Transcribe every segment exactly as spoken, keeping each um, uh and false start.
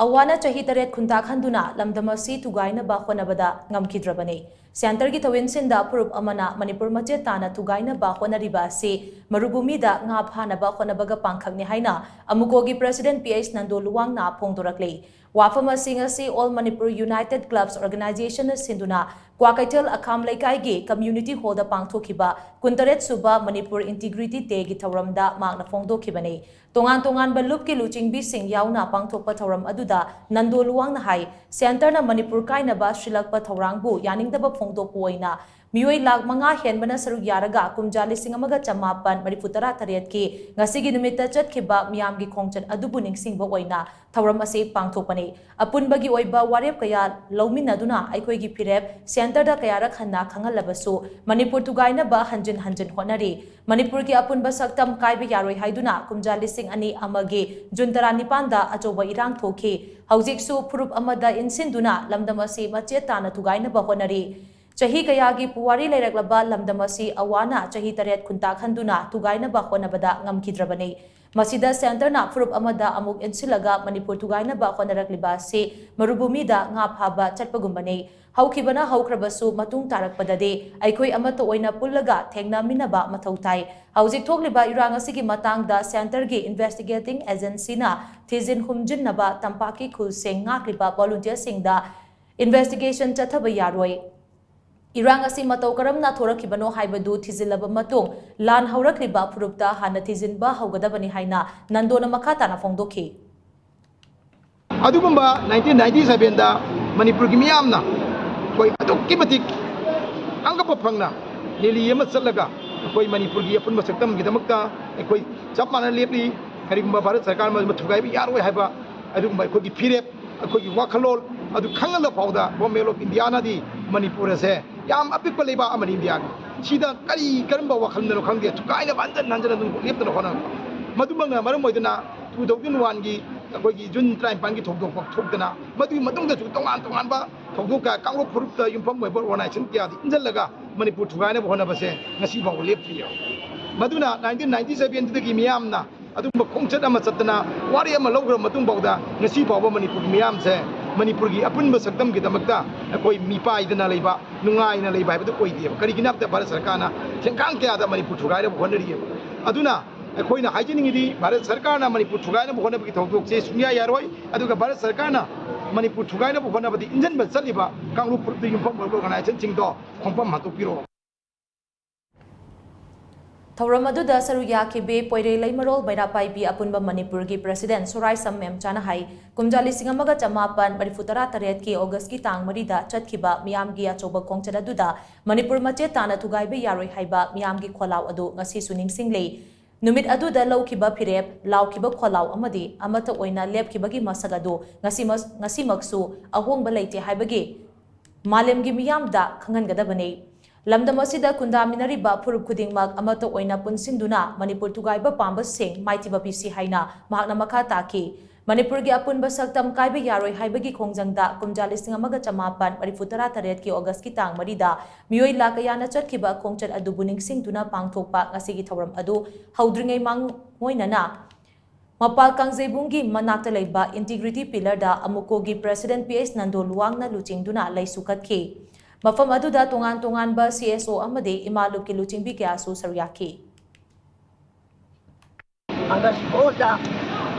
ꯑꯋꯥꯅ ꯆꯍꯤ ꯇꯔꯦꯠ ꯈꯨꯟꯇꯥꯛꯍꯟꯗꯨꯅ ꯂꯝꯗꯝ ꯑꯁꯤ ꯊꯨꯒꯥꯏꯅꯕ ꯍꯣꯠꯅꯕꯗ ꯉꯝꯈꯤꯗ꯭ꯔꯕꯅꯤ꯫ ꯁꯦꯟꯇꯔꯒꯤ ꯊꯧꯑꯣꯏꯟꯁꯤꯟꯗ ꯐꯨꯔꯨꯞ ꯑꯃꯅ ꯃꯅꯤꯄꯨꯔ ꯃꯆꯦꯠ ꯇꯥꯅ ꯊꯨꯒꯥꯏꯅꯕ ꯍꯣꯠꯅꯔꯤꯕ ꯑꯁꯤ ꯃꯔꯨꯚꯨꯃꯤꯗ ꯉꯥ ꯐꯥꯅꯕ ꯍꯣꯠꯅꯕꯒ ꯄꯥꯡꯈꯛꯅꯤ ꯍꯥꯏꯅ ꯑꯃꯨꯀꯣꯒꯤ president P H ꯅꯟꯗꯣ ꯂꯨꯋꯥꯡꯅ ꯐꯣꯡꯗꯣꯔꯛꯂꯤ꯫ ꯋꯥꯐꯝ ꯑꯁꯤ ꯉꯁꯤ All Manipur United Clubs Organization ꯅ ꯁꯤꯟꯗꯨꯅ ꯀ꯭ꯋꯥꯀꯩꯊꯦꯜ ꯑꯈꯥꯝ ꯂꯩꯀꯥꯏꯒꯤ community hall ꯗ ꯄꯥꯡꯊꯣꯛꯈꯤꯕ ꯀꯨꯟꯇꯔꯦꯠ ꯁꯨꯕ ꯃꯅꯤꯄꯨꯔ Integrity Day ꯒꯤ ꯊꯧꯔꯝꯗ ꯃꯍꯥꯛꯅ ꯐꯣꯡꯗꯣꯛꯈꯤꯕꯅꯤ꯫ ꯇꯣꯉꯥꯟ ꯇꯣꯉꯥꯟꯕ ꯂꯨꯞꯀꯤ ꯂꯨꯆꯤꯡꯕꯤꯁꯤꯡ ꯌꯥꯎꯅ ꯄꯥꯡꯊꯣꯛꯄ ꯊꯧꯔꯝ ꯑꯗꯨꯗ ꯅꯟꯗꯣ ꯂꯨꯋꯥꯡꯅ ꯍꯥꯏ, ꯁꯦꯟꯇꯔꯅ ꯃꯅꯤꯄꯨꯔ ꯀꯥꯏꯅꯕ ꯁꯤꯜꯂꯛꯄ ꯊꯧꯔꯥꯡꯕꯨ ꯌꯥꯅꯤꯡꯗꯕ ꯐꯣꯡꯗꯣꯛꯄ ꯑꯣꯏꯅ ꯃꯤꯑꯣꯏ ꯂꯥꯈ ꯃꯉꯥ ꯍꯦꯟꯕꯅ ꯁꯔꯨꯛ ꯌꯥꯔꯒ ꯀꯨꯝꯖꯥ ꯂꯤꯁꯤꯡ ꯑꯃꯒ ꯆꯃꯥꯄꯟ ꯃꯔꯤꯐꯨ ꯇꯔꯥ ꯇꯔꯦꯠꯀꯤ ꯉꯁꯤꯒꯤ ꯅꯨꯃꯤꯠꯇ ꯆꯠꯈꯤꯕ ꯃꯤꯌꯥꯝꯒꯤ ꯈꯣꯡꯆꯠ ꯑꯗꯨꯕꯨ ꯅꯤꯡꯁꯤꯡꯕ ꯑꯣꯏꯅ ꯊꯧꯔꯝ ꯑꯁꯤ ꯄꯥꯡꯊꯣꯛꯄꯅꯤ꯫ ꯑꯄꯨꯟꯕꯒꯤ ꯑꯣꯏꯕ ꯋꯥꯔꯦꯞ ꯀꯌꯥ ꯂꯧꯃꯤꯟꯅꯗꯨꯅ ꯑꯩꯈꯣꯏꯒꯤ ꯐꯤꯔꯦꯞ ꯁꯦꯟꯇꯔꯗ ꯀꯌꯥꯔꯛ ꯍꯟꯅ ꯈꯪꯍꯜꯂꯕꯁꯨ ꯃꯅꯤꯄꯨꯔ ꯊꯨꯒꯥꯏꯅꯕ ꯍꯟꯖꯤꯟ ꯍꯟꯖꯤꯟ ꯍꯣꯠꯅꯔꯤ꯫ ꯃꯅꯤꯄꯨꯔꯒꯤ ꯑꯄꯨꯟꯕ ꯁꯛꯇꯝ ꯀꯥꯏꯕ ꯌꯥꯔꯣꯏ ꯍꯥꯏꯗꯨꯅ ꯀꯨꯝꯖꯥ ꯂꯤꯁꯤꯡ ꯑꯅꯤ ꯑꯃꯒꯤ ꯖꯨꯟ ꯇꯔꯥꯅꯤꯄꯥꯟꯗ ꯑꯆꯧꯕ ꯏꯔꯥꯡ ꯊꯣꯛꯈꯤ꯫ ꯍꯧꯖꯤꯛꯁꯨ ꯐꯨꯔꯨꯞ ꯑꯃꯗ ꯏꯟꯁꯤꯟꯗꯨꯅ ꯂꯝꯗꯝ ꯑꯁꯤ ꯃꯆꯦꯠ ꯇꯥꯅ ꯊꯨꯒꯥꯏꯅꯕ ꯍꯣꯠꯅꯔꯤ꯫ ꯆꯍꯤ ꯀꯌꯥꯒꯤ ꯄꯨꯋꯥꯔꯤ ꯂꯩꯔꯛꯂꯕ ꯂꯝꯗꯝ ꯑꯁꯤ ꯑꯋꯥꯅ ꯆꯍꯤ ꯇꯔꯦꯠ ꯈꯨꯟꯇꯥꯛꯍꯟꯗꯨꯅ ꯊꯨꯒꯥꯏꯅꯕ ꯍꯣꯠꯅꯕꯗ ꯉꯝꯈꯤꯗ꯭ꯔꯕꯅꯤ꯫ ꯃꯁꯤꯗ ꯁꯦꯟꯇꯔꯅ ꯐꯨꯔꯨꯞ ꯑꯃꯗ ꯑꯃꯨꯛ ꯏꯟꯁꯤꯜꯂꯒ ꯃꯅꯤꯄꯨꯔ ꯊꯨꯒꯥꯏꯅꯕ ꯍꯣꯠꯅꯔꯛꯂꯤꯕ ꯑꯁꯤ ꯃꯔꯨꯚꯨꯃꯤꯗ ꯉꯥ ꯐꯥꯕ ꯆꯠꯄꯒꯨꯝꯕꯅꯤ꯫ ꯍꯧꯈꯤꯕꯅ ꯍꯧꯈ꯭ꯔꯕꯁꯨ ꯃꯇꯨꯡ ꯇꯥꯔꯛꯄꯗꯗꯤ ꯑꯩꯈꯣꯏ ꯑꯃꯠꯇ ꯑꯣꯏꯅ ꯄꯨꯜꯂꯒ ꯊꯦꯡꯅꯃꯤꯟꯅꯕ ꯃꯊꯧ ꯇꯥꯏ꯫ ꯍꯧꯖꯤꯛ ꯊꯣꯛꯂꯤꯕ ꯏꯔꯥꯡ ꯑꯁꯤꯒꯤ ꯃꯇꯥꯡꯗ ꯁꯦꯟꯇꯔꯒꯤ investigating agency ꯅ ꯊꯤꯖꯤꯟ ꯍꯨꯝꯖꯤꯟꯅꯕ ꯇꯝꯄꯥꯛꯀꯤ ꯈꯨꯜꯁꯤꯡ ꯉꯥꯛꯂꯤꯕ volunteer ꯁꯤꯡꯗ investigation ꯆꯠꯊꯕ ꯌꯥꯔꯣꯏ꯫ ꯏꯔꯥꯡ ꯑꯁꯤ ꯃꯇꯧ ꯀꯔꯝꯅ ꯊꯣꯔꯛꯈꯤꯕꯅꯣ ꯍꯥꯏꯕꯗꯨ ꯊꯤꯖꯤꯜꯂꯕ ꯃꯇꯨꯡ, ꯂꯥꯟ ꯍꯧꯔꯛꯂꯤꯕ ꯐꯨꯔꯨꯞꯇ ꯍꯥꯟꯅ ꯊꯤꯖꯤꯟꯕ ꯍꯧꯒꯗꯕꯅꯤ ꯍꯥꯏꯅ ꯅꯟꯗꯣꯅ ꯃꯈꯥ ꯇꯥꯅ ꯐꯣꯡꯗꯣꯛꯈꯤ꯫ ꯑꯗꯨꯒꯨꯝꯕ nineteen ninety seven ꯗ ꯃꯅꯤꯄꯨꯔꯒꯤ ꯃꯤꯌꯥꯝꯅ ꯑꯩꯈꯣꯏ ꯑꯗꯨꯛꯀꯤ ꯃꯇꯤꯛ ꯑꯉꯛꯄ ꯐꯪꯅ rally ꯑꯃ ꯆꯠꯂꯒ ꯑꯩꯈꯣꯏ ꯃꯅꯤꯄꯨꯔꯒꯤ ꯑꯄꯨꯟꯕ ꯁꯛꯇꯝꯒꯤꯗꯃꯛꯇ ꯑꯩꯈꯣꯏ ꯆꯞ ꯃꯥꯟꯅꯅ ꯂꯦꯞꯂꯤ꯫ ꯀꯔꯤꯒꯨꯝꯕ ꯚꯥꯔꯠ ꯁꯔꯀꯥꯔ ꯑꯃ ꯊꯨꯒꯥꯏꯕ ꯌꯥꯔꯣꯏ ꯍꯥꯏꯕ ꯑꯗꯨꯒꯨꯝꯕ ꯑꯩꯈꯣꯏꯒꯤ ꯐꯤꯔꯦꯞ, ꯑꯩꯈꯣꯏꯒꯤ ꯋꯥꯈꯜꯂꯣꯟ ꯑꯗꯨ ꯈꯪꯍꯜꯂ ꯐꯥꯎꯗ Government of India ꯅꯗꯤ ꯃꯅꯤꯄꯨꯔ ꯑꯁꯦ ꯌꯥꯝ ꯑꯄꯤꯛꯄ ꯂꯩꯕꯥꯛ ꯑꯃꯅꯤ ꯏꯟꯗꯤꯌꯥꯒꯤ꯫ ꯁꯤꯗ ꯀꯔꯤ ꯀꯔꯝꯕ ꯋꯥꯈꯜꯅꯅꯣ ꯈꯪꯗꯦ, ꯊꯨꯒꯥꯏꯅꯕ ꯍꯟꯖꯟ ꯍꯟꯖꯟ ꯑꯗꯨꯝ ꯂꯦꯞꯇꯅ ꯍꯣꯠꯅꯕ꯫ ꯃꯗꯨꯃꯛꯅ ꯃꯔꯝ ꯑꯣꯏꯗꯨꯅ two thousand one ꯒꯤ ꯑꯩꯈꯣꯏꯒꯤ ꯖꯨꯟ ꯇꯔꯥꯅꯤꯄꯥꯟꯒꯤ ꯊꯧꯗꯣꯛ ꯊꯣꯛꯇꯅ ꯃꯗꯨꯒꯤ ꯃꯇꯨꯡꯗꯁꯨ ꯇꯣꯉꯥꯟ ꯇꯣꯉꯥꯟꯕ ꯊꯧꯗꯣꯛ ꯀꯌꯥ, ꯀꯥꯡꯂꯨꯞ ꯐꯨꯔꯨꯞꯇ ꯌꯨꯝꯐꯝ ꯑꯣꯏꯕ organization ꯀꯌꯥꯗꯤ ꯏꯟꯖꯜꯂꯒ ꯃꯅꯤꯄꯨꯔ ꯊꯨꯒꯥꯏꯅꯕ ꯍꯣꯠꯅꯕꯁꯦ ꯉꯁꯤ ꯐꯥꯎꯕ ꯂꯦꯞꯇ꯭ꯔꯤꯌꯦ꯫ ꯃꯗꯨꯅ nineteen ninety seven ꯗꯒꯤ ꯃꯤꯌꯥꯝꯅ ꯑꯗꯨꯒꯨꯝꯕ ꯈꯣꯡꯆꯠ ꯑꯃ ꯆꯠꯇꯅ ꯋꯥꯔꯦꯞ ꯑꯃ ꯂꯧꯈ꯭ꯔ ꯃꯇꯨꯡ ꯐꯥꯎꯗ ꯉꯁꯤ ꯐꯥꯎꯕ ꯃꯅꯤꯄꯨꯔꯒꯤ ꯃꯤꯌꯥꯝꯁꯦ ꯃꯅꯤꯄꯨꯔꯒꯤ ꯑꯄꯨꯟꯕ ꯁꯛꯇꯝꯒꯤꯗꯃꯛꯇ ꯑꯩꯈꯣꯏ ꯃꯤꯄꯥꯏꯗꯅ ꯂꯩꯕ, ꯅꯨꯡꯉꯥꯏꯅ ꯂꯩꯕ ꯍꯥꯏꯕꯗꯨ ꯑꯣꯏꯗꯦꯕ꯫ ꯀꯔꯤꯒꯤꯅꯣ ꯍꯥꯏꯕꯗ ꯚꯥꯔꯠ ꯁꯔꯀꯥꯔꯅ ꯁꯦꯟꯈꯥꯡ ꯀꯌꯥꯗ ꯃꯅꯤꯄꯨꯔ ꯊꯨꯒꯥꯏꯅꯕ ꯍꯣꯠꯅꯔꯤꯑꯕ꯫ ꯑꯗꯨꯅ ꯑꯩꯈꯣꯏꯅ ꯍꯥꯏꯖꯅꯤꯡꯉꯤꯗꯤ ꯚꯥꯔꯠ ꯁꯔꯀꯥꯔꯅ ꯃꯅꯤꯄꯨꯔ ꯊꯨꯒꯥꯏꯅꯕ ꯍꯣꯠꯅꯕꯒꯤ ꯊꯧꯗꯣꯛꯁꯦ ꯁꯨꯡꯌꯥ ꯌꯥꯔꯣꯏ꯫ ꯑꯗꯨꯒ ꯚꯥꯔꯠ ꯁꯔꯀꯥꯔꯅ ꯃꯅꯤꯄꯨꯔ ꯊꯨꯒꯥꯏꯅꯕ ꯍꯣꯠꯅꯕꯗ ꯏꯟꯖꯟꯕ ꯆꯠꯂꯤꯕ ꯀꯥꯡꯂꯨꯞ ꯐꯨꯔꯨꯞꯇ ꯌꯨꯝꯐꯝ ꯑꯣꯏꯕ organisationꯁꯤꯡꯗꯣ ꯈꯣꯡꯐꯝ ꯍꯟꯗꯣꯛꯄꯤꯔꯛꯑꯣ꯫ ꯊꯧꯔꯝ ꯑꯗꯨꯗ ꯁꯔꯨꯛ ꯌꯥꯈꯤꯕꯤ ꯄꯣꯏꯔꯩ ꯂꯩꯃꯔꯣꯜ ꯕꯩꯔꯥ ꯄꯥꯏꯕꯤ ꯑꯄꯨꯟꯕ ꯃꯅꯤꯄꯨꯔꯒꯤ president ꯁꯣꯔꯥꯏꯁꯝ ꯃꯦꯝꯆꯥꯅ ꯍꯥꯏ, ꯀꯨꯝꯖꯥ ꯂꯤꯁꯤꯡ ꯑꯃꯒ ꯆꯃꯥꯄꯟ ꯃꯔꯤꯐꯨ ꯇꯔꯥ ꯇꯔꯦꯠꯀꯤ Augustꯀꯤ ꯇꯥꯡ ꯃꯔꯤꯗ ꯆꯠꯈꯤꯕ ꯃꯤꯌꯥꯝꯒꯤ ꯑꯆꯧꯕ ꯈꯣꯡꯆꯠ ꯑꯗꯨꯗ ꯃꯅꯤꯄꯨꯔ ꯃꯆꯦꯠ ꯇꯥꯅ ꯊꯨꯒꯥꯏꯕ ꯌꯥꯔꯣꯏ ꯍꯥꯏꯕ ꯃꯤꯌꯥꯝꯒꯤ ꯈꯣꯜꯂꯥꯎ ꯑꯗꯨ ꯉꯁꯤꯁꯨ ꯅꯤꯡꯁꯤꯡꯂꯤ꯫ ꯅꯨꯃꯤꯠ ꯑꯗꯨꯗ ꯂꯧꯈꯤꯕ ꯐꯤꯔꯦꯞ, ꯂꯥꯎꯈꯤꯕ ꯈꯣꯜꯂꯥꯎ ꯑꯃꯗꯤ ꯑꯃꯠꯇ ꯑꯣꯏꯅ ꯂꯦꯞꯈꯤꯕꯒꯤ ꯃꯁꯛ ꯑꯗꯨ ꯉꯁꯤꯃꯛ-, ꯉꯁꯤꯃꯛꯁꯨ ꯑꯍꯣꯡꯕ ꯂꯩꯇꯦ ꯍꯥꯏꯕꯒꯤ ꯃꯥꯂꯦꯝꯒꯤ ꯃꯤꯌꯥꯝꯗ ꯈꯪꯍꯟꯒꯗꯕꯅꯤ꯫ ꯂꯝꯗꯝ ꯑꯁꯤꯗ ꯈꯨꯟꯗꯥꯃꯤꯟꯅꯔꯤꯕ ꯐꯨꯔꯨꯞ ꯈꯨꯗꯤꯡꯃꯛ ꯑꯃꯠꯇ ꯑꯣꯏꯅ ꯄꯨꯟꯁꯤꯟꯗꯨꯅ ꯃꯅꯤꯄꯨꯔ ꯊꯨꯒꯥꯏꯕ ꯄꯥꯝꯕꯁꯤꯡ ꯃꯥꯏꯊꯤꯕ ꯄꯤꯁꯤ ꯍꯥꯏꯅ ꯃꯍꯥꯛꯅ ꯃꯈꯥ ꯇꯥꯈꯤ꯫ ꯃꯅꯤꯄꯨꯔꯒꯤ ꯑꯄꯨꯟꯕ ꯁꯛꯇꯝ ꯀꯥꯏꯕ ꯌꯥꯔꯣꯏ ꯍꯥꯏꯕꯒꯤ ꯈꯣꯡꯖꯪꯗ ꯀꯨꯝꯖꯥ ꯂꯤꯁꯤꯡ ꯑꯃꯒ ꯆꯃꯥꯄꯟ ꯃꯔꯤꯐꯨ ꯇꯔꯥ ꯇꯔꯦꯠꯀꯤ Augustꯀꯤ ꯇꯥꯡ ꯃꯔꯤꯗ ꯃꯤꯑꯣꯏ ꯂꯥꯈ ꯀꯌꯥꯅ ꯆꯠꯈꯤꯕ ꯈꯣꯡꯆꯠ ꯑꯗꯨꯕꯨ ꯅꯤꯡꯁꯤꯡꯗꯨꯅ ꯄꯥꯡꯊꯣꯛꯄ ꯉꯁꯤꯒꯤ ꯊꯧꯔꯝ ꯑꯗꯨ ꯍꯧꯗ꯭ꯔꯤꯉꯩ ꯃꯥꯡꯑꯣꯏꯅꯅ ꯃꯄꯥꯜ ꯀꯥꯡꯖꯩꯕꯨꯡꯒꯤ ꯃꯅꯥꯛꯇ ꯂꯩꯕ Integrity Pillarꯗ ꯑꯃꯨꯀꯣꯒꯤ president P H Nando ꯂꯨꯋꯥꯡꯅ ꯂꯨꯆꯤꯡꯗꯨꯅ ꯂꯩꯁꯨ ꯀꯠꯈꯤ꯫ ꯃꯐꯝ ꯑꯗꯨꯗ ꯇꯣꯉꯥꯟ ꯇꯣꯉꯥꯟꯕ C S O ꯑꯃꯗꯤ ꯏꯃꯥ ꯂꯨꯞꯀꯤ ꯂꯨꯆꯤꯡꯕꯤ ꯀꯌꯥꯁꯨ ꯁꯔꯨꯛ ꯌꯥꯈꯤ꯫ ꯑꯥꯒꯁ ꯐꯣꯔꯗ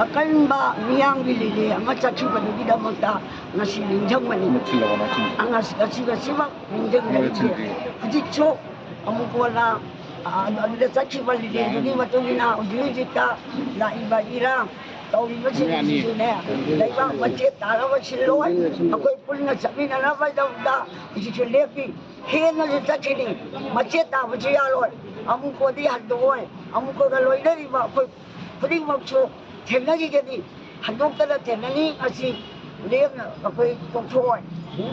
ꯑꯀꯟꯕ ꯃꯤꯌꯥꯝꯒꯤ ꯂꯤꯂꯦ ꯑꯃ ꯆꯠꯈꯤꯕꯗꯨꯒꯤꯗꯃꯛꯇ ꯉꯁꯤ ꯅꯤꯡꯁꯤꯡꯕꯅꯤ꯫ ꯉꯁꯤ, ꯉꯁꯤꯃꯛ ꯅꯤꯡꯁꯤꯡꯖꯔꯤꯕ ꯍꯧꯖꯤꯛꯁꯨ ꯑꯃꯨꯛ ꯀꯣꯟꯅ ꯑꯗꯨꯗ ꯆꯠꯈꯤꯕ ꯂꯤꯂꯦꯗꯨꯒꯤ ꯃꯇꯨꯡ ꯏꯟꯅ ꯍꯧꯖꯤꯛ ꯍꯧꯖꯤꯛꯇ ꯂꯥꯛꯏꯕ ꯏꯔꯥꯡ ꯇꯧꯔꯤꯕꯁꯤꯡꯁꯤꯁꯨꯅꯦ ꯂꯩꯕꯥꯛ ꯃꯆꯦꯠ ꯇꯥꯅꯕ ꯁꯤꯜꯂꯣꯏ꯫ ꯑꯩꯈꯣꯏ ꯄꯨꯟꯅ ꯆꯠꯃꯤꯟꯅꯅꯕꯒꯤꯗꯃꯛꯇ ꯍꯧꯖꯤꯛꯁꯨ ꯂꯦꯞꯄꯤ꯫ ꯍꯦꯟꯅꯁꯨ ꯆꯠꯈꯤꯅꯤ꯫ ꯃꯆꯦꯠ ꯇꯥꯕꯁꯨ ꯌꯥꯔꯣꯏ꯫ ꯑꯃꯨꯛ ꯀꯣꯟꯗꯤ ꯍꯟꯗꯣꯛꯑꯣꯏ꯫ ꯑꯃꯨꯛ ꯀꯣꯟꯗ ꯂꯣꯏꯅꯔꯤꯕ ꯑꯩꯈꯣꯏ ꯈꯨꯗꯤꯡꯃꯛꯁꯨ ꯊꯦꯡꯅꯈꯤꯒꯅꯤ꯫ ꯍꯟꯗꯣꯛꯇꯅ ꯊꯦꯡꯅꯅꯤ꯫ ꯃꯁꯤ ꯂꯦꯝꯅ ꯑꯩꯈꯣꯏ ꯇꯣꯛꯊꯣꯛꯑꯣꯏ꯫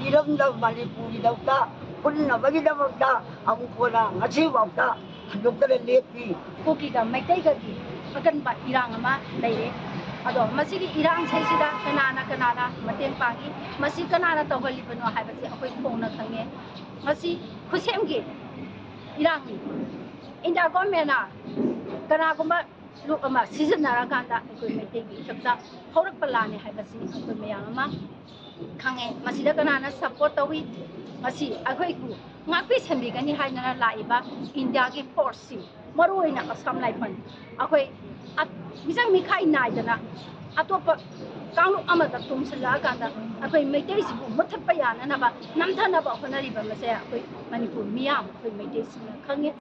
ꯏꯔꯝꯗꯝ ꯃꯅꯤꯄꯨꯔꯒꯤꯗꯃꯛꯇ ꯄꯨꯟꯅꯕꯒꯤꯗꯃꯛꯇ ꯑꯃꯨꯛ ꯀꯣꯟꯅ ꯉꯁꯤꯐꯥꯎꯗ ꯍꯟꯗꯣꯛꯇꯅ ꯂꯦꯞꯄꯤ꯫ ꯀꯨꯀꯤꯒ ꯃꯩꯇꯩꯒꯒꯤ ꯑꯀꯟꯕ ꯏꯔꯥꯡ ꯑꯃ ꯂꯩꯔꯦ꯫ ꯑꯗꯣ ꯃꯁꯤꯒꯤ ꯏꯔꯥꯡꯁꯤꯗꯩꯁꯤꯗ ꯀꯅꯥꯅ ꯀꯅꯥꯅ ꯃꯇꯦꯡ ꯄꯥꯡꯉꯤ, ꯃꯁꯤ ꯀꯅꯥꯅ ꯇꯧꯍꯜꯂꯤꯕꯅꯣ ꯍꯥꯏꯕꯁꯤ ꯑꯩꯈꯣꯏ ꯐꯣꯡꯅ ꯈꯪꯉꯦ꯫ ꯃꯁꯤ ꯈꯨꯠꯁꯦꯝꯒꯤ ꯏꯔꯥꯡꯅꯤ꯫ ꯏꯟꯗꯤꯌꯥ ꯒꯣꯔꯃꯦꯟꯅ ꯀꯅꯥꯒꯨꯝꯕ ꯂꯨꯞ ꯑꯃ ꯁꯤꯖꯤꯟꯅꯔꯀꯥꯟꯗ ꯑꯩꯈꯣꯏ ꯃꯩꯇꯩꯒꯤ ꯏꯊꯛꯇ ꯍꯧꯔꯛꯄ ꯂꯥꯟꯅꯤ ꯍꯥꯏꯕꯁꯤ ꯑꯩꯈꯣꯏ ꯃꯌꯥꯝ ꯑꯃ ꯈꯪꯉꯦ꯫ ꯃꯁꯤꯗ ꯀꯅꯥꯅ ꯁꯞꯄꯣꯔꯠ ꯇꯧꯏ? ꯃꯁꯤ ꯑꯩꯈꯣꯏꯕꯨ ꯉꯥꯛꯄꯤ ꯁꯦꯟꯕꯤꯒꯅꯤ ꯍꯥꯏꯗꯅ ꯂꯥꯛꯏꯕ ꯏꯟꯗꯤꯌꯥꯒꯤ ꯐꯣꯔꯁꯁꯤ, ꯃꯔꯨꯑꯣꯏꯅ ꯑꯁꯥꯝ ꯔꯥꯏꯐꯜ, ꯑꯩꯈꯣꯏ ꯑ-, ꯃꯤꯆꯪ ꯃꯤꯈꯥꯏ ꯅꯥꯏꯗꯅ ꯑꯇꯣꯞꯄ ꯀꯥꯡꯂꯨꯞ ꯑꯃꯗ ꯇꯨꯡꯁꯤꯜꯂꯛꯑꯀꯥꯟꯗ ꯑꯩꯈꯣꯏ ꯃꯩꯇꯩꯁꯤꯕꯨ ꯃꯨꯠꯊꯠꯄ ꯌꯥꯅꯅꯕ, ꯅꯝꯊꯅꯕ ꯍꯣꯠꯅꯔꯤꯕ ꯃꯁꯦ ꯑꯩꯈꯣꯏ ꯃꯅꯤꯄꯨꯔ ꯃꯤꯌꯥꯝ, ꯑꯩꯈꯣꯏ ꯃꯩꯇꯩꯁꯤꯡꯅ ꯈꯪꯉꯤ꯫